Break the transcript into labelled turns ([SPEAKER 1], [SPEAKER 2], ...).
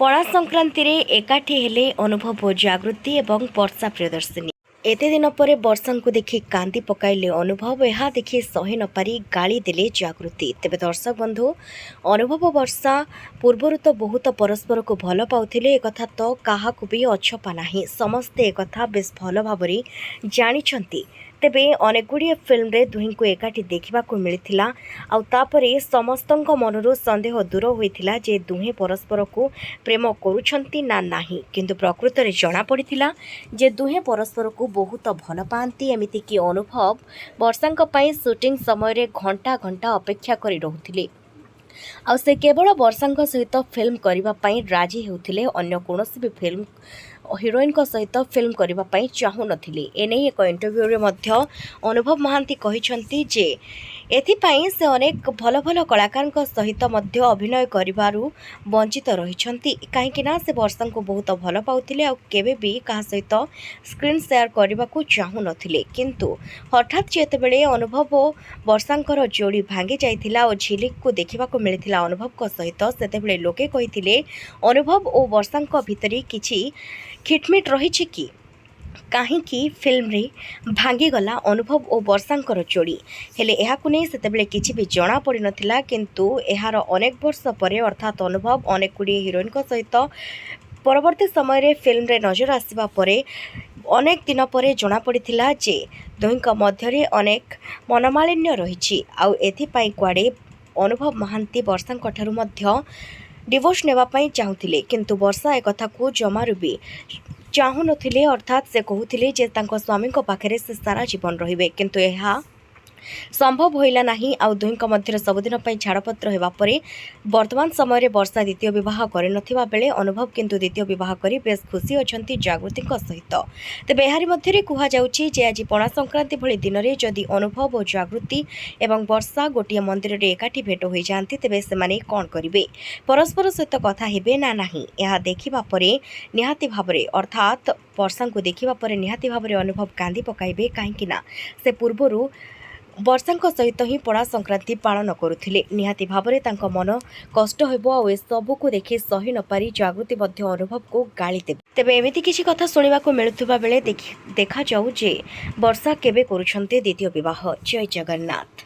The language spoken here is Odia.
[SPEAKER 1] ପଣା ସଂକ୍ରାନ୍ତିରେ ଏକାଠି ହେଲେ ଅନୁଭବ ଓ ଜାଗୃତି ଏବଂ ବର୍ଷା ପ୍ରିୟଦର୍ଶିନୀ। ଏତେ ଦିନ ପରେ ବର୍ଷାଙ୍କୁ ଦେଖି କାନ୍ଦି ପକାଇଲେ ଅନୁଭବ। ଏହା ଦେଖି ସହି ନପାରି ଗାଳି ଦେଲେ ଜାଗୃତି। ତେବେ ଦର୍ଶକ ବନ୍ଧୁ, ଅନୁଭବ ବର୍ଷା ପୂର୍ବରୁ ତ ବହୁତ ପରସ୍ପରକୁ ଭଲ ପାଉଥିଲେ, ଏକଥା ତ କାହାକୁ ବି ଅଛପା ନାହିଁ। ସମସ୍ତେ ଏକଥା ବେଶ ଭଲ ଭାବରେ ଜାଣିଛନ୍ତି। ତେବେ ଅନେକ ଗୁଡ଼ିଏ ଫିଲ୍ମରେ ଦୁହିଁଙ୍କୁ ଏକାଠି ଦେଖିବାକୁ ମିଳିଥିଲା ଆଉ ତାପରେ ସମସ୍ତଙ୍କ ମନରୁ ସନ୍ଦେହ ଦୂର ହୋଇଥିଲା ଯେ ଦୁହେଁ ପରସ୍ପରକୁ ପ୍ରେମ କରୁଛନ୍ତି ନା ନାହିଁ। କିନ୍ତୁ ପ୍ରକୃତରେ ଜଣାପଡ଼ିଥିଲା ଯେ ଦୁହେଁ ପରସ୍ପରକୁ ବହୁତ ଭଲ ପାଆନ୍ତି। ଏମିତିକି ଅନୁଭବ ବର୍ଷାଙ୍କ ପାଇଁ ସୁଟିଂ ସମୟରେ ଘଣ୍ଟା ଘଣ୍ଟା ଅପେକ୍ଷା କରି ରହୁଥିଲେ ଆଉ ସେ କେବଳ ବର୍ଷାଙ୍କ ସହିତ ଫିଲ୍ମ କରିବା ପାଇଁ ରାଜି ହେଉଥିଲେ। ଅନ୍ୟ କୌଣସି ବି ଫିଲ୍ମ ହିରୋଇନଙ୍କ ସହିତ ଫିଲ୍ମ କରିବା ପାଇଁ ଚାହୁଁନଥିଲେ। ଏନେଇ ଏକ ଇଣ୍ଟରଭ୍ୟୁରେ ମଧ୍ୟ ଅନୁଭବ ମହାନ୍ତି କହିଛନ୍ତି ଯେ ଏଥିପାଇଁ ସେ ଅନେକ ଭଲ ଭଲ କଳାକାରଙ୍କ ସହିତ ମଧ୍ୟ ଅଭିନୟ କରିବାରୁ ବଞ୍ଚିତ ରହିଛନ୍ତି, କାହିଁକି ନା ସେ ବର୍ଷାଙ୍କୁ ବହୁତ ଭଲ ପାଉଥିଲେ ଆଉ କେବେ ବି କାହା ସହିତ ସ୍କ୍ରିନ୍ ସେୟାର କରିବାକୁ ଚାହୁଁନଥିଲେ। କିନ୍ତୁ ହଠାତ୍ ଯେତେବେଳେ ଅନୁଭବ ଓ ବର୍ଷାଙ୍କର ଯୋଡ଼ି ଭାଙ୍ଗି ଯାଇଥିଲା ଓ ଝିଲିକକୁ ଦେଖିବାକୁ ମିଳିଥିଲା ଅନୁଭବଙ୍କ ସହିତ, ସେତେବେଳେ ଲୋକେ କହିଥିଲେ, ଅନୁଭବ ଓ ବର୍ଷାଙ୍କ ଭିତରେ କିଛି ଖିଟମିଟ ରହିଛି କି? କାହିଁକି ଫିଲ୍ମରେ ଭାଙ୍ଗିଗଲା ଅନୁଭବ ଓ ବର୍ଷାଙ୍କର ଯୋଡ଼ି? ହେଲେ ଏହାକୁ ନେଇ ସେତେବେଳେ କିଛି ବି ଜଣାପଡ଼ିନଥିଲା। କିନ୍ତୁ ଏହାର ଅନେକ ବର୍ଷ ପରେ, ଅର୍ଥାତ୍ ଅନୁଭବ ଅନେକ ଗୁଡ଼ିଏ ହିରୋଇନଙ୍କ ସହିତ ପରବର୍ତ୍ତୀ ସମୟରେ ଫିଲ୍ମରେ ନଜର ଆସିବା ପରେ, ଅନେକ ଦିନ ପରେ ଜଣାପଡ଼ିଥିଲା ଯେ ଦୁହିଁଙ୍କ ମଧ୍ୟରେ ଅନେକ ମନମାଳିନ୍ୟ ରହିଛି। ଆଉ ଏଥିପାଇଁ କୁଆଡ଼େ ଅନୁଭବ ମହାନ୍ତି ବର୍ଷାଙ୍କ ଠାରୁ ମଧ୍ୟ ଡିଭୋର୍ସ ନେବା ପାଇଁ ଚାହୁଁଥିଲେ। କିନ୍ତୁ ବର୍ଷା ଏକଥାକୁ ଜମାରୁ ବି ଚାହୁଁନଥିଲେ। ଅର୍ଥାତ୍ ସେ କହୁଥିଲେ ଯେ ତାଙ୍କ ସ୍ୱାମୀଙ୍କ ପାଖରେ ସେ ସାରା ଜୀବନ ରହିବେ। କିନ୍ତୁ ଏହା ସମ୍ଭବ ହୋଇଲା ନାହିଁ ଆଉ ଦୁହିଁଙ୍କ ମଧ୍ୟରେ ସବୁଦିନ ପାଇଁ ଛାଡ଼ପତ୍ର ହେବା ପରେ ବର୍ତ୍ତମାନ ସମୟରେ ବର୍ଷା ଦ୍ୱିତୀୟ ବିବାହ କରିନଥିବା ବେଳେ ଅନୁଭବ କିନ୍ତୁ ଦ୍ୱିତୀୟ ବିବାହ କରି ବେଶ୍ ଖୁସି ଅଛନ୍ତି ଜାଗୃତିଙ୍କ ସହିତ। ତେବେ ଏହାରି ମଧ୍ୟରେ କୁହାଯାଉଛି ଯେ ଆଜି ପଣା ସଂକ୍ରାନ୍ତି ଭଳି ଦିନରେ ଯଦି ଅନୁଭବ ଓ ଜାଗୃତି ଏବଂ ବର୍ଷା ଗୋଟିଏ ମନ୍ଦିରରେ ଏକାଠି ଭେଟ ହୋଇଯାଆନ୍ତି, ତେବେ ସେମାନେ କ'ଣ କରିବେ? ପରସ୍ପର ସହିତ କଥା ହେବେ ନା ନାହିଁ? ଏହା ଦେଖିବା ପରେ ନିହାତି ଭାବରେ, ଅର୍ଥାତ୍ ବର୍ଷାଙ୍କୁ ଦେଖିବା ପରେ ନିହାତି ଭାବରେ ଅନୁଭବ କାନ୍ଦି ପକାଇବେ, କାହିଁକି ନା ସେ ପୂର୍ବରୁ ବର୍ଷାଙ୍କ ସହିତ ହିଁ ପଣା ସଂକ୍ରାନ୍ତି ପାଳନ କରୁଥିଲେ। ନିହାତି ଭାବରେ ତାଙ୍କ ମନ କଷ୍ଟ ହେବ ଆଉ ଏସବୁକୁ ଦେଖି ସହି ନପାରି ଜାଗୃତି ମଧ୍ୟ ଅନୁଭବକୁ ଗାଳି ଦେବେ। ତେବେ ଏମିତି କିଛି କଥା ଶୁଣିବାକୁ ମିଳୁଥିବା ବେଳେ ଦେଖାଯାଉ ଯେ ବର୍ଷା କେବେ କରୁଛନ୍ତି ଦ୍ୱିତୀୟ ବିବାହ। ଜୟ ଜଗନ୍ନାଥ।